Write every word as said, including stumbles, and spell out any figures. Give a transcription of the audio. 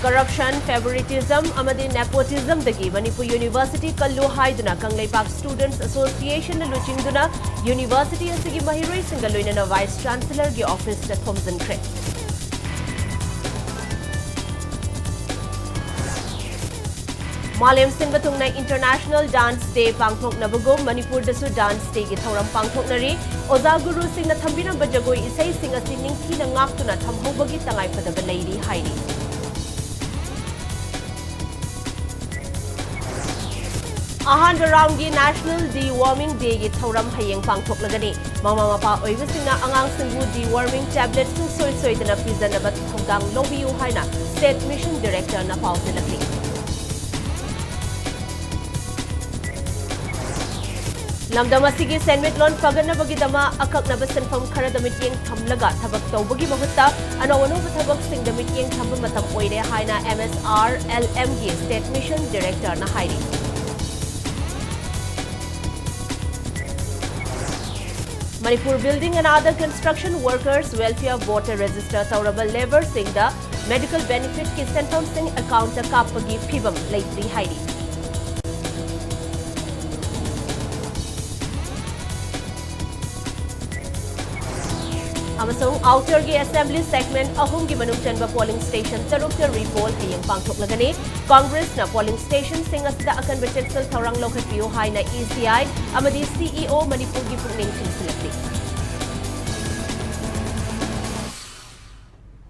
Corruption, favoritism ꯑꯃꯗꯤ nepotismꯗꯒꯤ Manipur University ꯀꯜꯂꯨ ꯍꯥꯏꯗꯨꯅ ꯀꯪꯂꯩꯄꯥꯛ Students Associationꯅ ꯂꯨꯆꯤꯡꯗꯨꯅ University ꯑꯁꯤꯒꯤ ꯃꯍꯩꯔꯣꯏꯁꯤꯡꯒ ꯂꯣꯏꯅꯅ Vice Chancellorꯒꯤ officeꯇ ꯊꯣꯝꯖꯤꯟꯈ꯭ꯔꯦ꯫ ꯃꯥꯂꯦꯝ ꯁꯤꯟꯕ ꯊꯨꯡꯅ International Dance Day ꯄꯥꯡꯊꯣꯛꯅꯕꯒꯨꯝ ꯃꯅꯤꯄꯨꯔꯗꯁꯨ Dance Dayꯒꯤ ꯊꯧꯔꯝ ꯄꯥꯡꯊꯣꯛꯅꯔꯤ꯫ ꯑꯣꯖꯥ ꯒꯨꯔꯨꯁꯤꯡꯅ ꯊꯝꯕꯤꯔꯝꯕ ꯖꯒꯣꯏ ꯏꯁꯩꯁꯤꯡ ꯑꯁꯤ ꯅꯤꯡꯊꯤꯅ ꯉꯥꯛꯇꯨꯅ ꯊꯝꯍꯧꯕꯒꯤ ꯇꯉꯥꯏꯐꯗꯕ ꯂꯩꯔꯤ ꯍꯥꯏꯔꯤ꯫ ꯑꯍꯥꯟꯕ roundꯒꯤ National Deworming Dayꯒꯤ ꯊꯧꯔꯝ ꯍꯌꯦꯡ ꯄꯥꯡꯊꯣꯛꯂꯒꯅꯤ꯫ ꯃꯃꯥ ꯃꯄꯥ ꯑꯣꯏꯕꯁꯤꯡꯅ ꯑꯉꯥꯡꯁꯤꯡꯕꯨ deworming tablet ꯁꯨꯡꯁꯣꯏ ꯁꯣꯏꯗꯅ ꯄꯤꯖꯅꯕ ꯊꯧꯗꯥꯡ ꯂꯧꯕꯤꯌꯨ ꯍꯥꯏꯅ State Mission Directorꯅ ꯄꯥꯎꯖꯦꯜꯂꯛꯂꯤ꯫ ꯂꯝꯗꯝ ꯑꯁꯤꯒꯤ ꯁꯦꯟꯃꯤꯠꯂꯣꯟ ꯐꯒꯠꯅꯕꯒꯤꯗꯃꯛ ꯑꯀꯛꯅꯕ ꯁꯤꯟꯐꯝ ꯈꯔꯗ ꯃꯤꯠꯌꯦꯡ ꯊꯝꯂꯒ ꯊꯕꯛ ꯇꯧꯕꯒꯤ ꯃꯍꯨꯠꯇ ꯑꯅꯧ ꯑꯅꯧꯕ ꯊꯕꯛꯁꯤꯡꯗ ꯃꯤꯠꯌꯦꯡ ꯊꯝꯕ ꯃꯇꯝ ꯑꯣꯏꯔꯦ ꯍꯥꯏꯅ MSRLMꯒꯤ State Mission Directorꯅ ꯍꯥꯏꯔꯤ꯫ Manipur Building and Other Construction Workers Welfare Boardꯇ register ꯇꯧꯔꯕ labourꯁꯤꯡꯗ medical benefitꯀꯤ ꯁꯦꯟꯐꯝꯁꯤꯡ accountꯇ ꯀꯥꯞꯄꯒꯤ ꯐꯤꯕꯝ ꯂꯩꯇ꯭ꯔꯤ ꯍꯥꯏꯔꯤ꯫ ꯑꯃꯁꯨꯡ Outerꯒꯤ Assembly segment ꯑꯍꯨꯝꯒꯤ ꯃꯅꯨꯡ ꯆꯟꯕ polling station ꯇꯔꯨꯛꯇ repoll ꯍꯌꯦꯡ ꯄꯥꯡꯊꯣꯛꯂꯒꯅꯤ꯫ Congressꯅ polling stationꯁꯤꯡ ꯑꯁꯤꯗ ꯑꯀꯟꯕ ꯆꯦꯛꯁꯤꯜ ꯊꯧꯔꯥꯡ ꯂꯧꯈꯠꯄꯤꯌꯨ ꯍꯥꯏꯅ ECI ꯑꯃꯗꯤ CEO ꯃꯅꯤꯄꯨꯔꯒꯤ ꯄꯨꯛꯅꯤꯡ ꯆꯤꯡꯁꯤꯜꯂꯛꯂꯤ꯫